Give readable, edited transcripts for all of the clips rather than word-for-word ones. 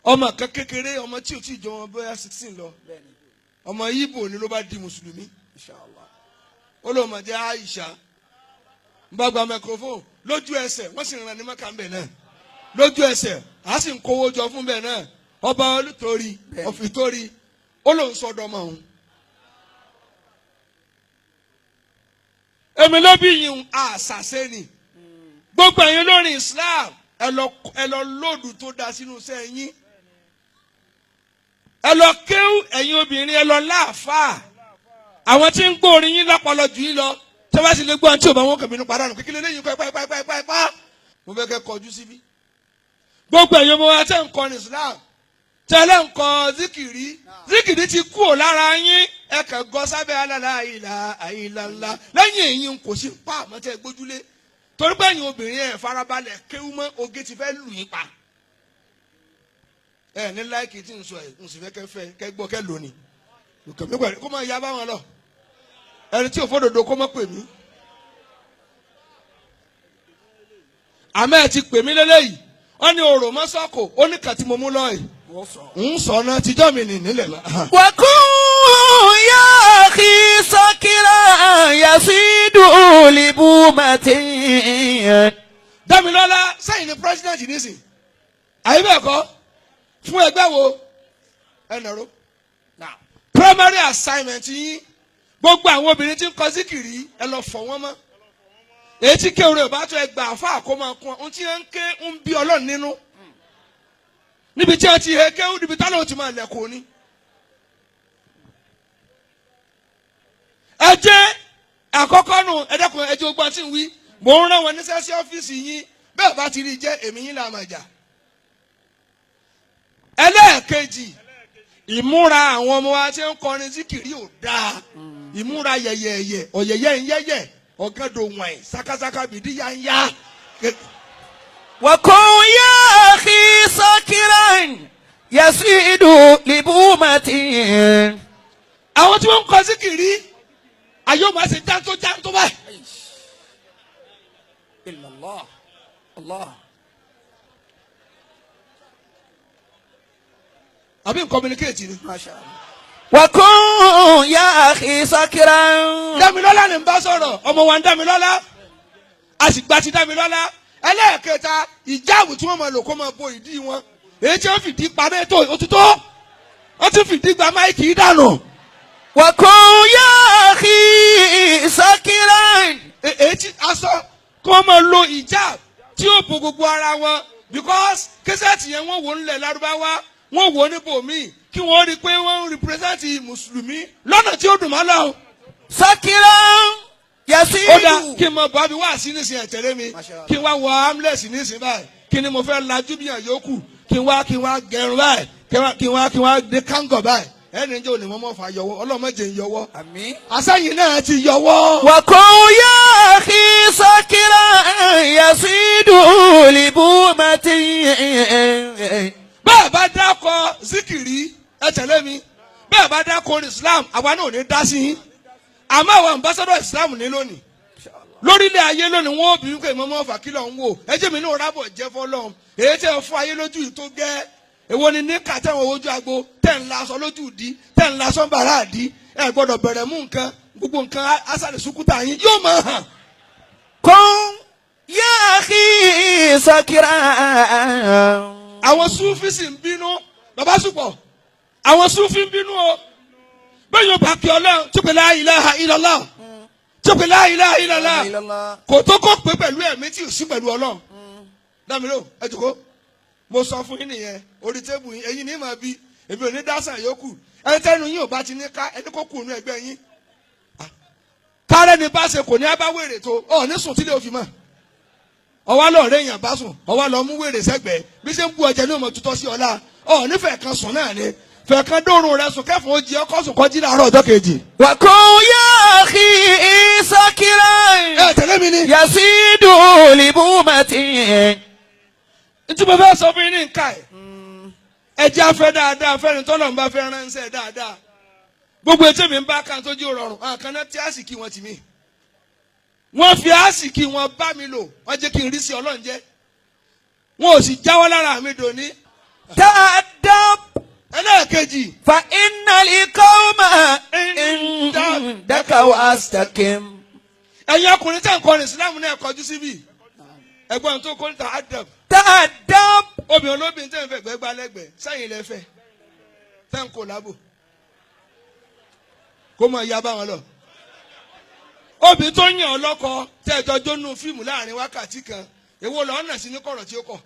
Ọmọ kan kékeré ọmọ tí ò tí jọ wọn bóyá 16 lọ. Ọmọ Ìgbò ni ló bá di mùsùlùmí. Ó lóun máa jẹ́ Aisha. N bá gba microphone lójú ẹsẹ̀ wọ́n sì rán ní mọ́kà ń bẹ̀ náà. Lójú ẹsẹ̀ a sì ń kówó jọ fún bẹ̀ náà. Ọba olùtorí ọ̀fìtorí ó lóun sọdọ̀ ọmọ òun. Èmi ló bí yín àṣàṣe ni. Gbogbo ẹ̀yin lórí Islam ẹ lọ lóòdù tó da sínú iṣẹ́ yín. Ẹ lọ kéwú ẹ̀yin obìnrin ẹ lọ láàfáà. Àwọn tí ń gbórin yín lọ́pọlọ jù yín lọ. Tí wọ́n bá sì lè gbọ́ àti òbá wọn kàn bínú padà nù kékeré lẹ́yìn kọ́ pẹ́pẹ́pẹ́pẹ́. Mo fẹ́ kẹ́ kọjú síbí. Gbogbo ẹ̀yin ọmọ wa tẹ́ ń kọ ní Islam tẹ́lẹ̀ ń kọ zikiri zikiri ti kú ò lára yín ẹ kàn gọ sábẹ́ alálà ìlà àìlànlá lẹ́yìn èyí kò sí pa àmọ́ tẹ́ gbójúlé torí pé ẹ̀yin obìnrin ẹ̀ farabalẹ̀ kéwú mọ́ oge ti fẹ́ lù yín pa. Ẹ ní láìkì tí ń sọ ẹ̀ ń sì fẹ́ kẹ́ fẹ́ kẹ́ gbọ́ kẹ́ lónìí kó máa ya báwọn lọ ẹni tí ò fọdọdọ kó má pè mí. Àmọ́ ẹ ti pè mí lélẹ́yìí wọ́n ní orò mọ́sọ́kò ó ní kàtí mo mú lọ yìí ń sọ náà tíjọ́ mi nì nílẹ̀ mọ́. Wakun ya akhi sakira yasidu libumati. Dámilọ́lá sẹ́yìn ni president nísìn àyè bẹ́ẹ̀ kọ́ fún ẹgbẹ́ wo ẹ nàró. Primary assignment yín gbogbo àwọn obìnrin tí ń kọ síkìrì ẹ lọ fọ̀ wọ́n mọ́. Èyí tí kéwòn bá tó ẹ gbà fún àkómọ kún ohun tí wọ́n ń ké ń bí Ọlọ́run nínú. Níbi tí wọ́n ti he kéwòn níbi táwọn ti máa lẹ̀kọ́ ni. Ẹ jẹ́ àkọ́kọ́ nù ẹ dẹ́kun ẹ jẹ́ ogun àti ìwí mò ń rán wọn níṣẹ́ sí ọ́fíìsì yín bẹ́ẹ̀ bá ti rí jẹ́ èmi yín là máa jà. Ẹlẹ́ẹ̀kejì ìmúra àwọn ọmọ wa tí ń kọrin síkìrì ò dáa ìmúra yẹ̀yẹ̀yẹ̀ ọ̀yẹ̀yẹ̀ ń yẹ̀yẹ̀ ọ̀gẹ́dọ̀ wọ̀nyí sákásáká bìdí yá ń yá. Wakun ya akhi sakiran yasidu libumati. Àwọn tí wọ́n ń kọ síkìrì ayé ò máa ṣe jántó jántó báyìí. Illallah Allah. Àbí communicate ni. Masha Allah. Wakun ya akhi sakiran. Dámilọ́lá ni ń bá sọ̀rọ̀ ọmọ wa ń Dámilọ́lá a sì gba ti Dámilọ́lá. Ẹlẹ́ẹ̀kẹta ìjáàbù tí wọ́n máa lò kó máa bo ìdí wọn èyí tí wọ́n fìdí pa mẹ́tò òtútọ́ wọ́n ti fìdí gba máìkì dànù. Wakun ya akhi sakiran. Èyí tí aṣọ kó máa lo ìjáàbù tí ó bo gbogbo ara wọn because kẹsẹ̀tì yẹn wọ́n wò nílẹ̀ Lárúbáwá wọ́n wò níbòmíì kí wọ́n rí i pé wọ́n ń represent mùsùlùmí lọ́nà tí ó dùn mọ́ lọ́hùn. Sakiran yasidu. Ó dá kí n mọ bàbí wá sí nísìnyí ẹ̀tẹ̀lé mi kí n wá wọ amúlẹ̀sì nísìnyí báyìí kí ni mo fẹ́ lajú bí àyókù kí n wá gẹrun báyìí kí n wá dé kángọ̀ báyìí ẹni jẹ́ òní mọ́mọ́ fà yọwọ́ ọlọ́mọdé ń yọwọ́. Àmín. Àsẹ́yìn náà ti yọwọ́. Wakun ya akhi sakiran yasidu libumati. Bẹ́ẹ̀ bá dákọ̀ zikiri ẹ tẹ̀lé mi bẹ́ẹ̀ bá dákọ̀ Islam àwa náà ò ní dá sí yín àmọ́ àwọn ambassador Islam ní lónìí lórílẹ̀ ayé lónìí wọ́n bí wípé mọ́mọ́ ọ̀fà kìlọ̀ ń wò ẹ jẹ́ mi náà rábọ̀ jẹ́ fọlọ́run èyí tẹ́ ẹ fún ayé lójú yìí tó gẹ́ èwo ni ní ká tẹ̀wọ̀n ojú agbo tẹ̀ ń laṣọ lójú ìdí tẹ̀ ń laṣọ bàrà àdí ẹ gbọ́dọ̀ bẹ̀rẹ̀ mú nǹkan gbogbo nǹkan asàlẹ̀ sùkúta yín yóò máa hàn. Kun ya akhi sakiran. Àwọn Súfì sì ń bínú bàbá sùpọ̀ àwọn Súfì ń bínú o bẹ́ẹ̀ yóò bá kí Ọlọ́run tó pè la ilaha illallah tó pè la ilaha illallah kò tó kó pé pẹ̀lú ẹ̀mí tí ò sí pẹ̀lú Ọlọ́run. Dámilò ẹ jòkó mo sọ fún yín nìyẹn orí tébù yín ẹ̀yin ní mà bí èmi ò ní dásàn yòókù ẹni tẹ́nu yín ò bá ti ní ká ẹni kó kù nínú ẹgbẹ́ yín. Kárẹ́ ni bá ṣe kò ní abá wèrè tó ọ̀ ní sùn tílé òfin mọ́ ọwọ́ lọ rẹ̀ èèyàn bá sùn ọwọ́ lọ mú wèrè sẹ́gbẹ̀ẹ́ bí ṣe ń bu ọjà ní ọmọ tutọ́ sí ọ̀la ọ̀ nífẹ̀ẹ́ kan sùn náà ni fẹ̀ẹ́ kan dóorùn rẹ sùn kẹfùn ó jí ọkọ sùn kọjí láàárọ̀ ọjọ́ kejì. Wakun ya akhi sakiran. Ẹ tẹ̀lé mi ni. Yasidu libumati. Ntí mo fẹ́ sọ fún yín ní nǹka ẹ̀ ẹ jẹ́ afẹ́ dáadáa fẹ́ni tọ́lọ̀ ń bá fẹ́ ránṣẹ́ dáadáa gbogbo etí mi ń bá kan tó jí rọrùn àkànná tí àsìkí wọn tì mí wọ́n fi àsìkí wọn bá mi lò wọ́n jẹ́ kí n rí sí Ọlọ́run jẹ́ wọn ò sì jáwọ́ lára mi dòní. تأدب Ẹlẹ́ẹ̀kejì. فإن القوم عندك واستقم. Ẹ̀yin ọkùnrin tẹ̀ ń kọrin Ìsìlámù náà kọjú síbí. Ẹ̀gbọ́n tó kọ́ ní ta'adab. تأدب. Obìnrin olóbìnrin tẹ̀ ń fẹ́ gbẹ́gbá lẹ́gbẹ̀ẹ́ sẹ́yìn lẹ́fẹ̀ tẹ̀ ń kó lábò. Kó mọ̀ ya bá wọn lọ. Obìnrin tó yàn ọ́ lọ́kọ tẹ́ ẹ jọ jónú fíìmù láàrin wákàtí kan, èwo lọ́ọ́ nà sí ní kọ̀rọ̀ tí ó kọ̀.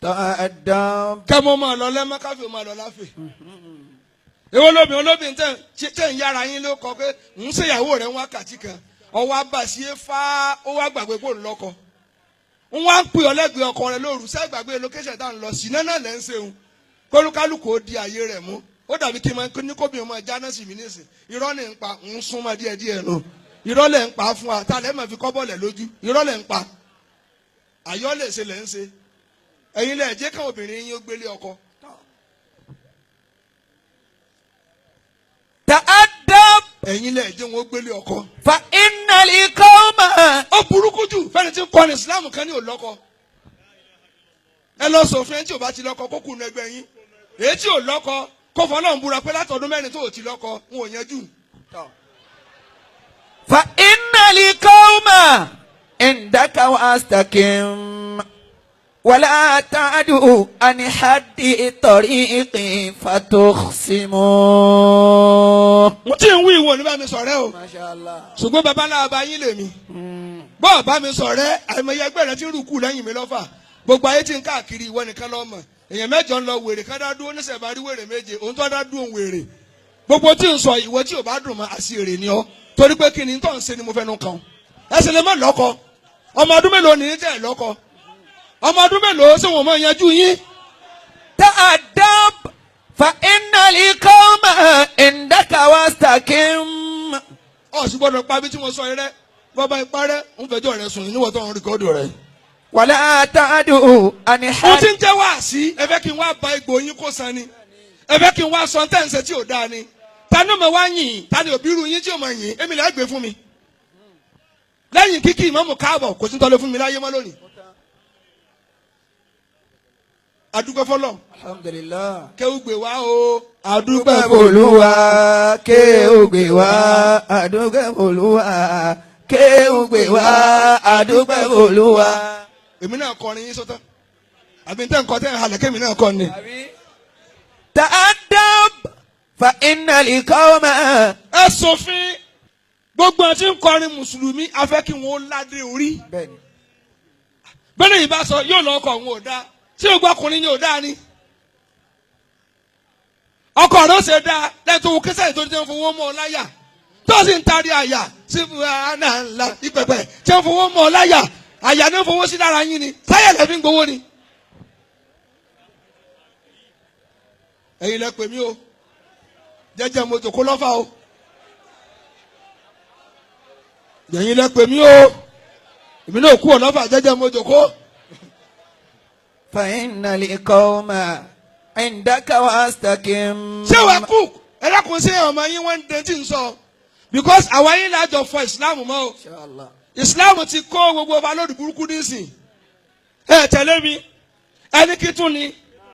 تأدب. Kẹ́mọ́ máa lọ lẹ́mọ́ káfíń máa lọ láfẹ̀. Èwo lóbìnrin olóbìnrin tẹ̀ ń yára yín ló kọ pé ń ṣèyàwó rẹ̀ ń wákàtí kan, ọwọ́ abàṣe fá ó wá gbàgbé kó ń lọ́kọ. Ń wá ń pè ọ́ lẹ́gbẹ̀ẹ́ ọkọ rẹ̀ lóru sẹ́ gbàgbé location tá à ń lọ sí náà lẹ́ ń ṣeun. Kólúkálùkù ó di àyè rẹ̀ mú. Ó dàbí kí n máa ní kóbìnrin máa jáná sí mi nísìn. Irọ́ ni ń pa ń súnmọ́ díẹ̀ díẹ̀ nù. Irọ́ lẹ̀ ń pa fún wa tá a lẹ́ máa fi kọ́bọ̀lẹ̀ lójú. Irọ́ lẹ̀ ń pa. Àyọ́ lè ṣe lẹ̀ ń ṣe. Ẹ̀yin lẹ̀ jẹ́ káwọn obìnrin yín ó gbélé ọkọ. تأدب. Ẹ̀yin lẹ̀ jẹ́ wọn ó gbélé ọkọ. فإن القوم. Ó burúkú jù fẹ́ni tí ń kọrin Ìsìlámù kan ní ò lọ́kọ. Ẹ lọ sòfin ẹni tí ò bá ti lọ́kọ kó kùnú ẹgbẹ́ yín. Èyí tí ò lọ́kọ kó fọlọ́run búra pé látọdún mẹ́rin tó ò ti lọ́kọ ń ò yanjú. فإن القوم عندك واستقم ولا تعدو عن حد الطريق فتخصم. Mo ti ń wí ìwọ ní bá mi sọ̀rẹ́ o. ما شاء الله. Ṣùgbọ́n bàbá ńlá bàbá yín lèmi. Bọ́ọ̀ bá mi sọ̀rẹ́ àìmọye ẹgbẹ́ rẹ ti ń rúkú lẹ́yìn mi lọ́fà. Gbogbo ayé ti ń káàkiri ìwọ nìkan ló mọ̀. Èèyàn mẹ́jọ ń lọ wèrè ká dá dúró níṣẹ́ bá rí wèrè méje òun tó dá dúró ń wèrè. Gbogbo tí ń sọ ìwọ tí ò bá dùn mọ́ àti èrè ni ọ́. Torí pé kí ni tó ń ṣe ni mo fẹ́ nu kàn. Ẹ sì lè má lọ́kọ. Ọmọ ọdún mélòó ni tẹ̀ lọ́kọ? Ọmọ ọdún mélòó ṣé wọn mọ yanjú yín? تأدب فإن القوم عندك واستقم. Ó sì gbọ́dọ̀ pa bí tí mo sọ yẹn rẹ́. Bọ́ba ipá rẹ́ ń fẹjọ́ rẹ sùn níwọ̀n tó ń rìkọ́dù rẹ̀. ولا تعدو عن Mo حد. ti ń jẹ́ wá sí ẹ fẹ́ kí n wá ba egbò yín kó san ni. Ẹ fẹ́ kí n wá sọ tẹ́ ń ṣe tí ò dáa ni. Ta ni mo wá yìn? Ta ni òbí irú yín tí ò mọ̀ yìn? Èmi lè gbé fún mi. Lẹ́yìn kíkí ìmáàmù káàbọ̀ kò sí tọ́lé fún mi láyé mọ́ lónìí. Adúpẹ́ fọlọ́. الحمد لله. Kéwú gbè wá o. Adúpẹ́ Adúpẹ́ f'Olúwa, ké o gbè wá. Adúpẹ́ f'Olúwa, ké o gbè wá. Adúpẹ́ f'Olúwa. Èmi náà kọrin yín sọ́tọ̀. Àbí tẹ́ nǹkan tẹ́ ń halẹ̀ kémi náà kọ́ ni. تأدب فإن القوم. Ẹ ṣòfin gbogbo àti ń kọrin Mùsùlùmí a fẹ́ kí wọ́n ládé orí. Bẹ́ẹ̀ni ìbá sọ yóò lọ ọkọ òun ò dáa tí o gbọ́ ọkùnrin yóò dáa ni. Ọkọ rẹ̀ ó ṣe dáa lẹ́yìn tó wo kẹsẹ̀ tó ti ń fowó mọ́ ọ láyà tó sì ń tarí àyà sí àná ńlá ìpẹ̀pẹ̀ tí ń fowó mọ́ ọ láyà àyà ní ń fowó sí lára yín ni sáyà lẹ́ fi ń gbowó ni. Ẹ̀yin lẹ pè mí o jẹ́jẹ́ mo jòkó lọ́fà o ẹ̀yin lẹ pè mí o èmi náà kú ọ̀lọ́fà jẹ́jẹ́ mo jòkó. فإن القوم عندك واستقم. Ṣé wàá kú ẹlẹ́kùn sí ọmọ yín wọ́n ń dẹ tí ń sọ because àwa yín lájọ fọ ìsìláàmù mọ́ o. إن شاء الله. Ìsìláàmù ti kó gbogbo ọba lórí burúkú nísìn. Ẹ tẹ̀lé mi ẹni kí tún ni